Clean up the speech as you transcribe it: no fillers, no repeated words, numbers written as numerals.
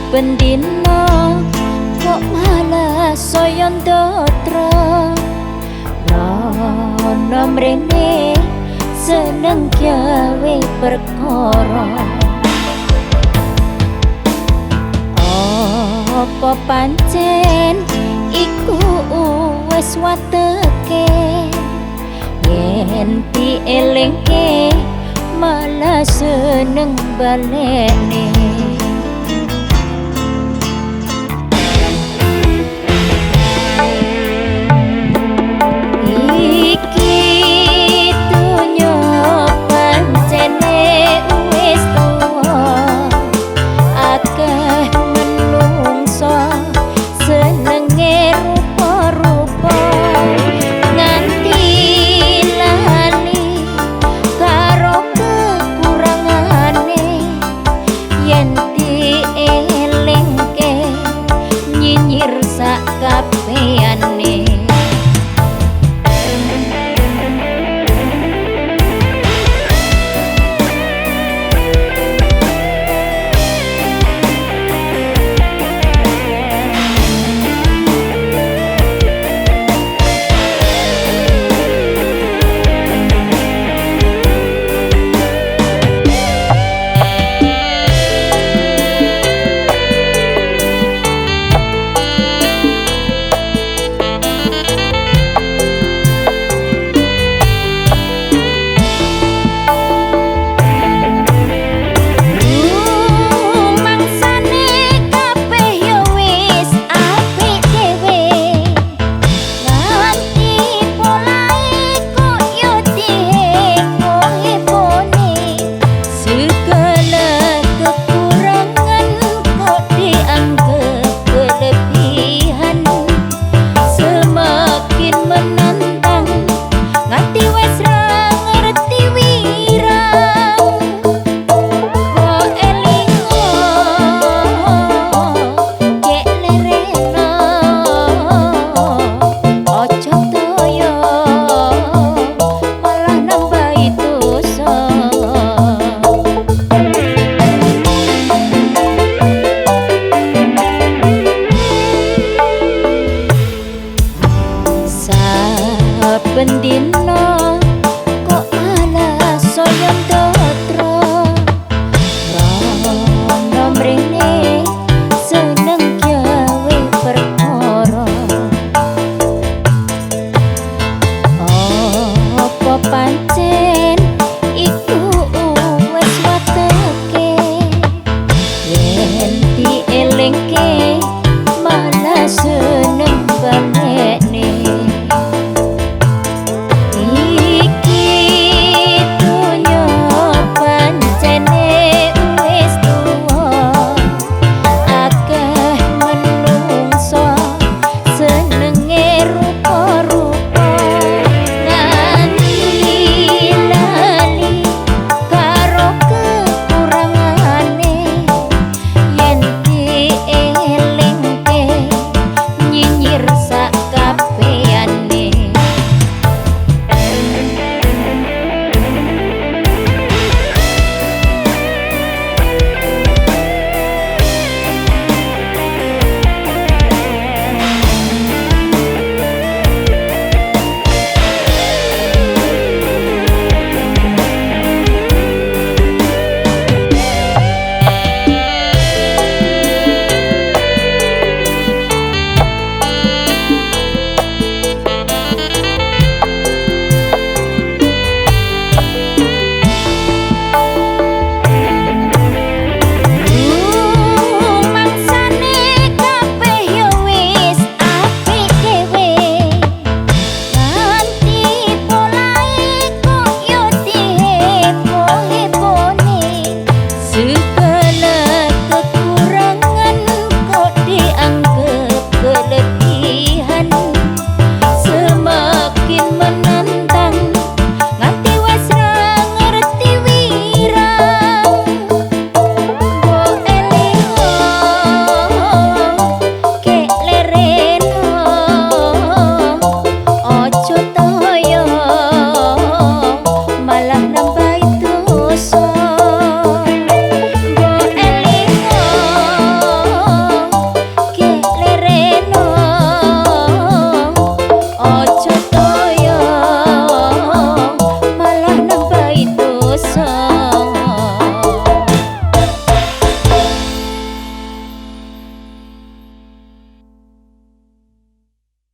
Saben dina kok malah saya ndotro, rono mrene seneng gawe perkara. Apa pancen iku wis wateke, yen dielingke malah seneng balene. Iki dunyo pancene wis tuwa, akeh menungso senenge rupa-rupa, nganti lali karo kekurangane. Yen dielingke nyinyir sak kabehane. Saben dina kok malah saya ndotro, rono mrene seneng gawe perkara. Apa pancen iku wis wateke, yen dielingke malah seneng balene. Segala